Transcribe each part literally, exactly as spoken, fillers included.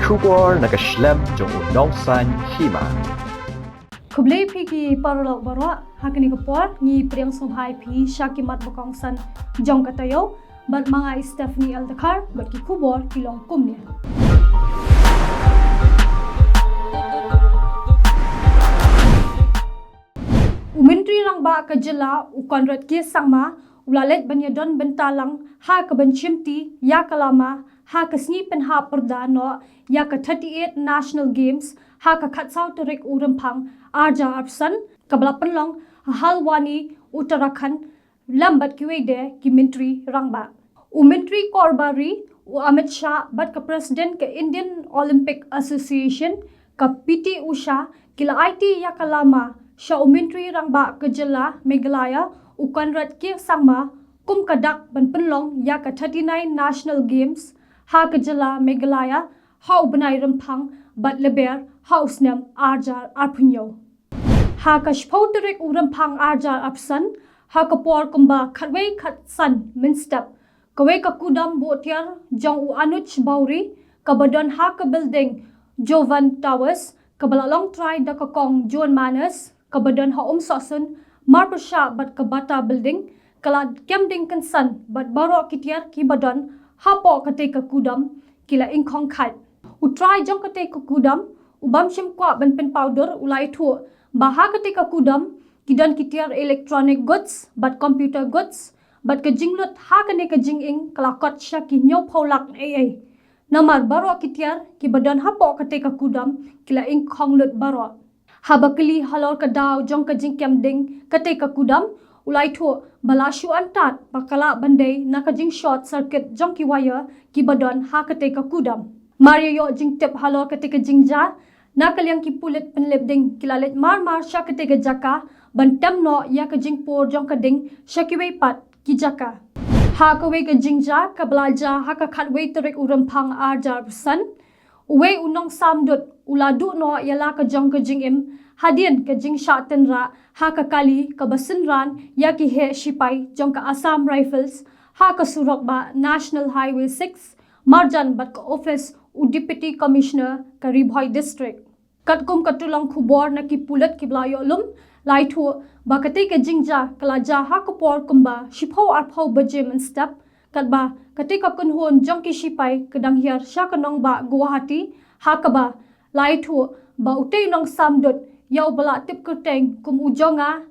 Khubor na ka shlem jong u nongsan hima. Khublei phi ki paralok baroh, ha kane ka por ngi pdiang sngewbha ïa phi sha ki mat ba kongsan jong ka taïew, bad ma nga i Stephanie L Dkhar, bad ki khubor ki long kumne. U Myntri Rangbah ka jylla u Conrad K Sangma u la leit ban ïadon bynta lang ha ka ban shimti ïa ka lama ha ka sngi pynhap pyrda noh ïa ka thirty-eight National Games ha ka khatsaw tarik u Rymphang arhajar arphew san, kaba la pynlong ha Haldwani, Uttarakhand, lem bad kiwei de ki myntri rangbah. U Myntri Korbari u Amit Shah bad ka President ka Indian Olympic Association ka P T Usha ki la aiti ïa ka lama sha u Myntri Rangbah ka jylla Meghalaya u Conrad K Sangma kum ka dak ban pynlong ïa ka thirty-nine National Games ha ka jylla Meghalaya ha u bnai Rymphang bad Lber ha u snem arhajar arphew hynñiew. Ha ka shiphew tarik u Rymphang arhajar arphew san, ha ka por kumba khatwei khatsan mynstep, kawei ka kudam buh tiar jong u Anuj Bawri kaba don ha ka building Jovan Towers, kaba la long trai da ka kong John Manners, kaba don ha Umsohsun, marpyrshah bad ka Bata Building, ka la kem ding kynsan bad baroh ki tiar kiba don hapoh katei ka kudam ki la ingkhong khait. U trai jong katei ka kudam, u bym shym kwah ban pynpaw dur, u la ïathuh ba ha katei ka kudam ki don ki tiar electronic goods bad computer goods, bad ka jinglut ha kane ka jinging ka la kot sha ki hynñiewphew lak ei ei. Namar baroh ki tiar kiba don hapoh katei ka kudam ki la ingkhong lut baroh. Haba kylli halor ka daw jong ka jingkem ding katei ka kudam, u la ïathuh ba la shu antad ba ka lah ban dei na ka jing short circuit jong ki wire kiba don ha katei ka kudam. Mar ïa ïoh jingtip halor katei ka jingjia, na ka liang ki pulit pynlip ding ki la leit mar mar sha katei ka jaka ban tem noh ïa ka jingpur jong ka ding sha kiwei pat ki jaka. Ha kawei ka jingjia kaba la jia ha ka khatwei tarik u Rymphang arhajar arphew san, uwei u nongsam dud u la duh noh ïa la ka jong ka jingim hadien ka jingshah tynrah ha ka kali kaba synran ïa ki heh shipai jong ka Assam Rifles ha ka surok bah National Highway six, marjan bad ka office u Deputy Commissioner ka Ri Bhoi District. Katkum ka tyllong khubor na ki pulit kiba la ïoh lum, la ïathuh ba katei ka jingjia ka la jia ha ka por kumba shiphew arphew baje mynstep, katba katei ka kynhun jong ki shipai ka dang hiar sha ka nongbah Guwahati, ha kaba la ïathuh ba utei u nongsam dud, ïa uba la tip kyrteng kum u Jonga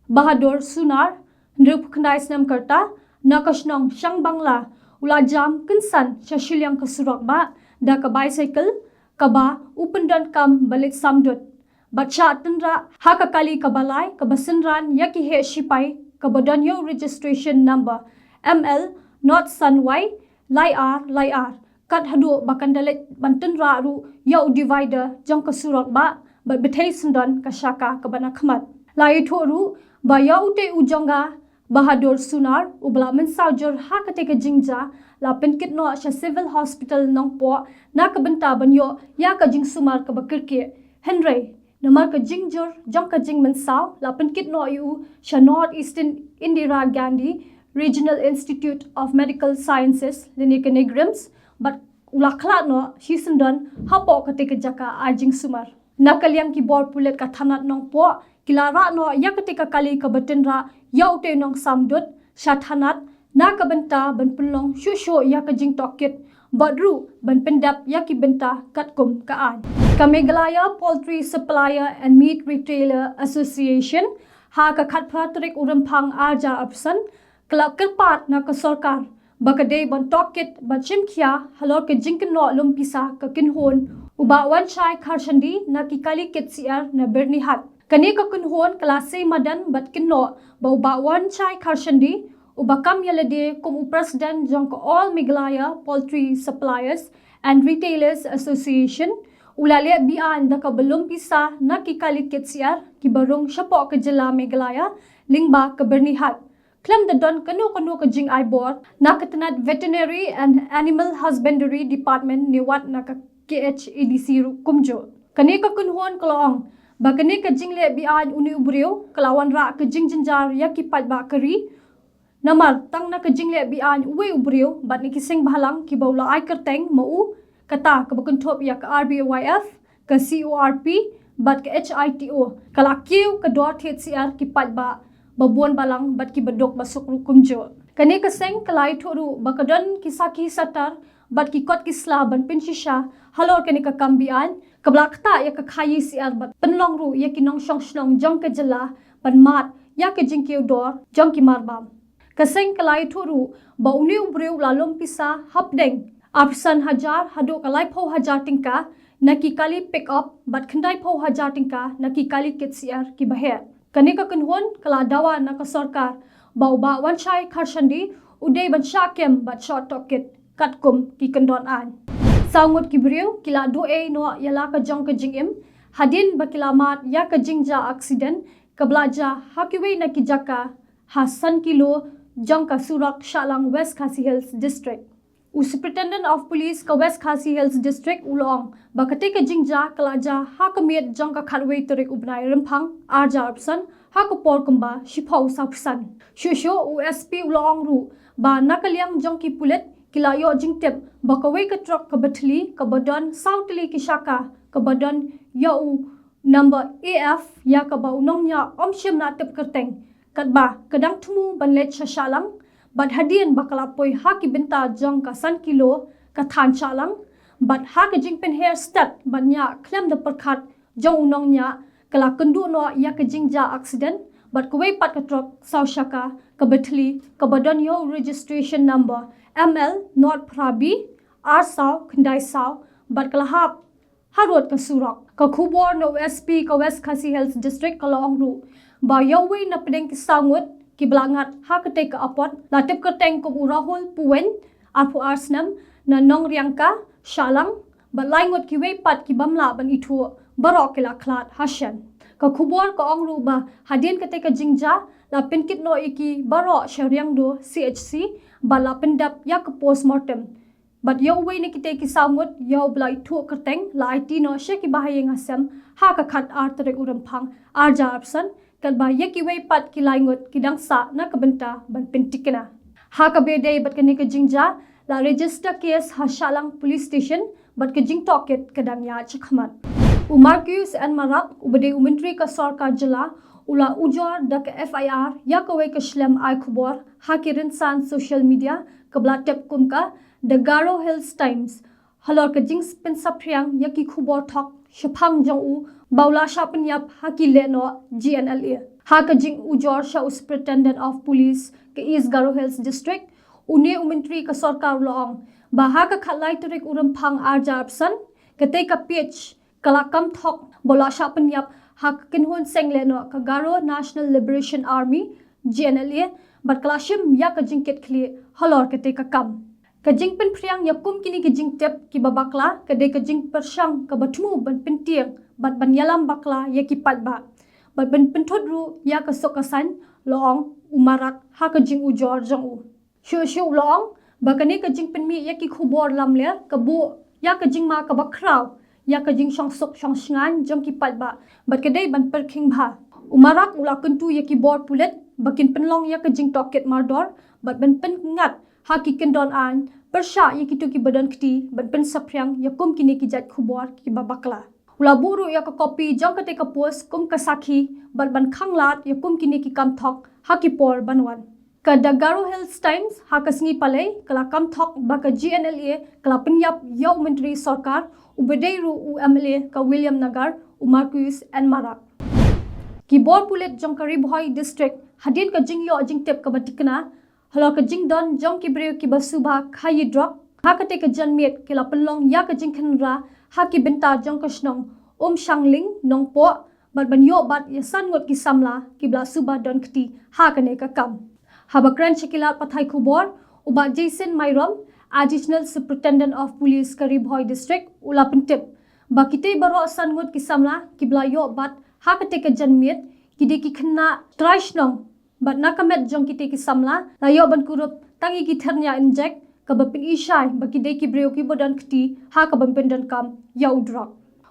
Bahadur Sunar, hynriewphew khyndai snem ka rta, na ka shnong Shangbangla, u la jam kynsan sha shiliang ka surok bah da ka bicycle, kaba u pyndonkam ba leit sam dud bad shah tynrah ha ka kali kaba lai kaba synran ïa ki heh shipai kaba don ïa u registration number M L nought san Y lai ar lai ar, kat haduh ba kan da leit ban tynrah ruh ïa u divider jong ka surok bah bad bthei syndon ka shaka kaba na khmat. La ïathuh ruh ba ïa utei u Jonga Bahadur Sunar uba la mynsaw jur ha katei ka jingjia la pynkit noh sha Civil Hospital Nongpoh na ka bynta ban ïoh ïa ka jingsumar kaba kyrkieh. Hynrei namar ka jingjur jong ka jingmynsaw, la pynkit noh ïa u sha North Eastern Indira Gandhi Regional Institute of Medical Sciences lane ka NEIGRIHMS, bad u la khlad noh shisyndon hapoh katei ka jaka ai jingsumar. Na ka liang ki bor pulit ka thanat Nongpoh ki la rah noh ïa katei ka kali kaba tynrah ïa utei u nongsam dud sha thanat na ka bynta ban pynlong shuh shuh ïa ka jingtohkit bad ruh ban pyndep ïa ki bynta katkum ka aiñ. Ka Meghalaya Poultry Supplier and Meat Retailer Association, ha ka khatphra tarik u Rymphang arhajar arphew san, ka la kyrpad na ka sorkar ba ka dei ban tohkit bad shim khia halor ka jingkynnoh lum pisa ka kynhun u Bah Wanshai Kharshandi na ki kali kit syiar na Byrnihat. Kane ka kynhun ka la sei madan bad kynnoh ba u Bah Wanshai Kharshandi, uba kam ïa lade kum u President jong ka All Meghalaya Poultry Suppliers and Retailers Association, u la leh be-aiñ da kaba lum pisa na ki kali kit syiar kiba rung shapoh ka jylla Meghalaya lyngba ka Byrnihat, khlem da don kano kano ka jingai bor na ka tnat Veterinary and Animal Husbandry Department ne wat na ka K H A D C ruh kumjuh. Kane ka kynhun ka la ong ba kane ka jingleh be-aiñ une u briew ka la wanrah ka jingjynjar ïa ki paidbah ka ri. Namar tang na ka jingleh be-aiñ uwei u briew bad na ki seng bhalang kiba u la ai kyrteng ma u, kata kaba kynthup ïa ka R B Y F, ka C O R P bad ka H I T O, ka la kiew ka dor thied syiar ki paidbah ba bun balang bad ki baduk basuk ruh kumjuh. Kane ka seng ka la ïathuh ruh ba ka don ki sakhi satar bad ki kot ki sla ban pynshisha halor kane ka kam be-aiñ, kaba la ktah ïa ka khaïi syiar bad pynlong ruh ïa ki nongshong shnong jong ka jylla ban mad ïa ka jingkiew dor jong ki marbam. Ka seng ka la ïathuh ruh ba une u briew u la lum pisa hapdeng arphew san hajar haduh ka laiphew hajar tyngka na ki kali pick up bad khyndaiphew hajar tyngka na ki kali kit syiar kiba heh. Kane ka kynhun ka la dawa na ka sorkar ba u Bah Wanshai Kharshandy u dei ban shah kem bad shah tohkit katkum ki kyndon aiñ. Saw ngut ki briew ki la duh ei noh ïa la ka jong ka jingim hadien ba ki la mad ïa ka jingjia accident kaba la jia ha kiwei na ki jaka ha san kilo jong ka surok Shillong, West Khasi Hills District. U Superintendent of Police ka West Khasi Hills District u la ong ba katei ka jingjia ka la jia ha ka miet jong ka khatwei tarik u bnai Rymphang arhajar arphew san ha ka por kumba shiphew sawphew san. Shuh shuh u S P u la ong ruh ba na ka liang jong ki pulit ki la ïoh jingtip ba kawei ka trok kaba thylli kaba don saw tylli ki shaka kaba don ïa u number A F ïa kaba u nongñiah um shym la tip kyrteng, katba ka dang thmu ban leit sha Shillong bad hadien ba ka la poi ha ki bynta jong ka san kilo ka thaiñ Shillong bad ha ka jingpynher stet bad ñiah khlem da pyrkhat jong u nongñiah ka la kynduh noh ïa ka jingjia accident bad kawei pat ka trok saw shaka kaba thylli kaba don ïa u registration number M L not phra B ar saw khyndai saw bad ka la hap harud ka surok. Ka khubor na u S P ka West Khasi Hills District ka la ong ruh ba ïa uwei na pdeng ki saw ngut kiba la ngat ha katei ka apot la tip kyrteng kum u Rahul Puwein, arphew ar snem, na Nongriangka, Shillong, bad lai ngut kiwei pat ki bym lah ban ithuh baroh ki la khlad ha shen. Ka khubor ka ong ruh ba hadien katei ka jingjia la pynkit noh ïa ki baroh sha Riangdo C H C bad la pyndep ïa ka postmortem. Bad ïa uwei na kitei ki saw ngut ïa uba la ithuh kyrteng la aiti noh sha ki bahaïing hasem ha ka khatar tarik u Rymphang arhajar arphew san, katba ïa kiwei pat ki lai ngut ki dang sah na ka bynta ban pyntikna. Ha kaba ïadei bad kane ka jingjia la register case ha Shillong Police Station bad ka jingtohkit ka dang ïaid shakhmat. U Marcuise N Marak uba dei u Myntri ka Sorkar Jylla u la ujor da ka F I R ïa kawei ka shlem ai khubor ha ki rynsan social media kaba la tip kum ka The Garo Hills Times halor ka jingpynsaphriang ïa ki khubor thok shaphang jong u ba u la shah pynïap ha ki lehnoh G N L A. Ha ka jingujor sha u Superintendent of Police ka East Garo Hills District, une u Myntri ka Sorkar u la ong ba ha ka khatlai tarik u Rymphang arhajar arphew san katei ka page ka la kam thok ba u la shah pynïap ha ka kynhun seng lehnoh ka Garo National Liberation Army, G N L A, bad ka la shim ïa ka jingkitkhlieh halor katei ka kam. Ka jingpynphriang ïa kum kine ki jingtip kiba bakla ka dei ka jingpyrshang kaba thmu ban pyntieng bad ban ïalam bakla ïa ki paidbah bad ban pynthut ruh ïa ka suk ka saiñ, la ong u Marak ha ka jingujor jong u. Shuh shuh u la ong ba kane ka jingpynmih ïa ki khubor lamler ka buh ïa ka jingma kaba khraw ïa ka jingshongsuk shongshngaiñ jong ki paidbah bad ka dei ban pyrkhing bha. U Marak u la kyntu ïa ki bor pulit ba kin pynlong ïa ka jingtohkit mardor bad ban pynngat ha ki kyndon aiñ pyrshah ïa kito kiba don kti ban pynsaphriang ïa kum kine ki jait khubor kiba bakla. U la buh ruh ïa ka kopi jong katei ka post kum ka sakhi bad ban khanglad ïa kum kine ki kam thok ha ki por ban wan. Ka The Garo Hills Times ha ka sngi Palei ka la kam thok ba ka G N L A ka la pynïap ïa u Myntri Sorkar uba dei ruh u M L A ka Williamnagar, u Marcuise N Marak. Ki bor pulit jong ka Ri Bhoi District hadien ka jingïoh jingtip kaba tikna halor ka jingdon jong ki briew kiba suba khaïi drok ha katei ka janmiet ki la pynlong ïa ka jingkhynra ha ki bynta jong ka shnong Umshangling, Nongpoh, bad ban ïoh bat ïa san ngut ki samla kiba la suba don kti ha kane ka kam. Haba kren sha ki lad pathai khubor, u Bah Jason Myrom, Additional Superintendent of Police ka Ri Bhoi District, u la pyntip ba kitei baroh san ngut ki samla kiba la ïoh bat ha katei ka janmiet ki dei ki khynnah trai shnong bad na ka met jong kitei ki samla la ïoh ban kurup tang ïa ki thyrnia injek kaba pyni shai ba ki dei ki briew kiba don kti ha kaba pyndonkam ïa u drok.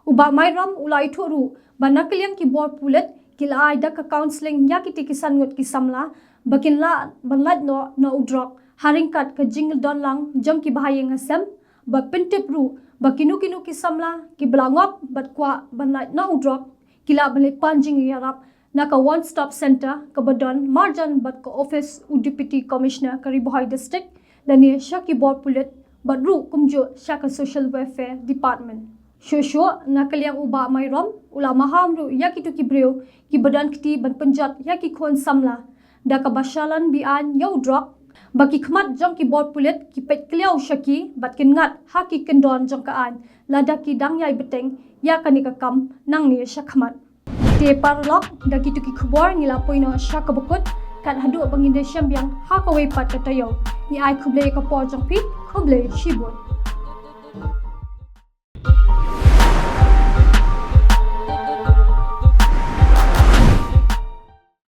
U Bah Myrom u la ïathuh ruh ba na ka liang ki bor pulit ki la ai da ka counselling ïa kitei ki san ngut ki samla ba kin lah ban lait noh na u drok ha ryngkat ka jingdon lang jong ki bahaïing hasem, bad pyntip ruh ba kino kino ki samla kiba la ngop bad kwah ban lait noh u drok ki lah ban leit pan jingïarap na ka One Stop Centre kaba don marjan bad ka ophis u Deputy Commissioner ka Ri Bhoi District, lane sha ki bor pulit bad ruh kumjuh sha ka Social Welfare Department. Shuh shuh na ka liang u Bah Myrom u la maham ruh ïa kito ki briew kiba don kti ban pynjot ïa ki khun samla da kaba shalan be-aiñ ïa u drok, ba ki khmat jong ki bor pulit ki peit kliaw sha ki bad kin ngat ha ki kyndon jong ka aiñ lada ki dang ïai bteng ïa kane ka kam nangne shakhmat. Te paralok, da kito ki khubor ngi la poi noh sha kaba kut, kat haduh ba ngin da shem biang ha kawei pat ka taïew. Ngi ai khublei ka por jong phi, khublei shibun.